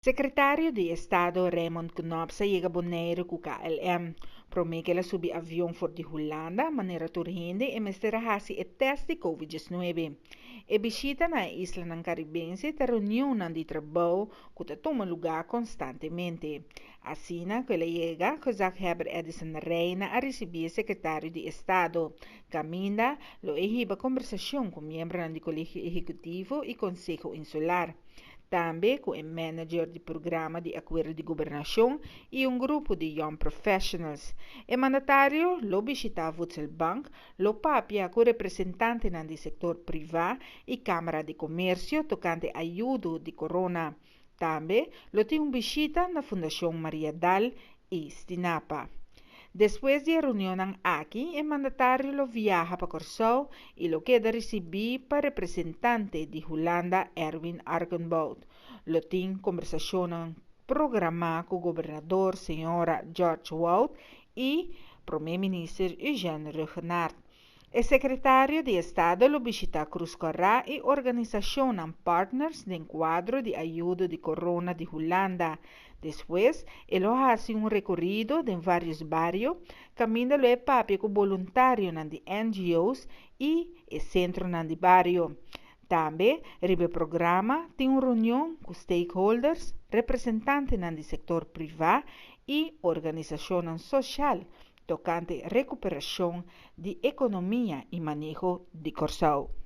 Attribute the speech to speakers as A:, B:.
A: Sekretario di Estado Raymond Knops a yega Boneiru ku KLM. Promé ku el a subi avion for di Hulanda, manera tur hende e mester a hasi e tèst di Covid 19. E bishita na e islanan karibense ta reunionnan di trabou ku ta tuma lugá konstantemente. Asina ku el a yega, gezaghebber Edison Rijna a risibí e sekretario di Estado. Kaminda lo e hiba kombersashon ku miembronan di Kolegio Ehekutivo i Konseho Insular. Tambe ku e manager di programa di Akuerdo di Gobernashon i un grupo di Young Professionals. E mandatario lo bishitá Voedselbank, lo papia ku representantenan di sektor privá i Kámara di Komersio tokante ayudo di corona. Tambe lo tin un bishita na Fundashon Mariadal i Stinapa. Despues di e reunionnan aki e mandatario lo viaha pa Kòrsou i lo keda risibí pa representante di Hulanda Erwin Arkenbout. Lo tin kombersashonnan programá ku gobernador señora George Wout i promé minister Eugène Rhuggenaath. E sekretario di Estado lo bishitá Krus Kòrá i organisashonnan partners den kuadro di ayudo di corona di Hulanda. Despues e lo hasi un rekorido den vários bario kaminda lo e papia ku boluntarionan di NGO's i e sentronan di bario. Tambe riba e programa tin un reunion ku stakeholders, representantenan di sektor privá i organisashonnan soshal tokante rekuperashon di ekonomia i maneho di Kòrsou.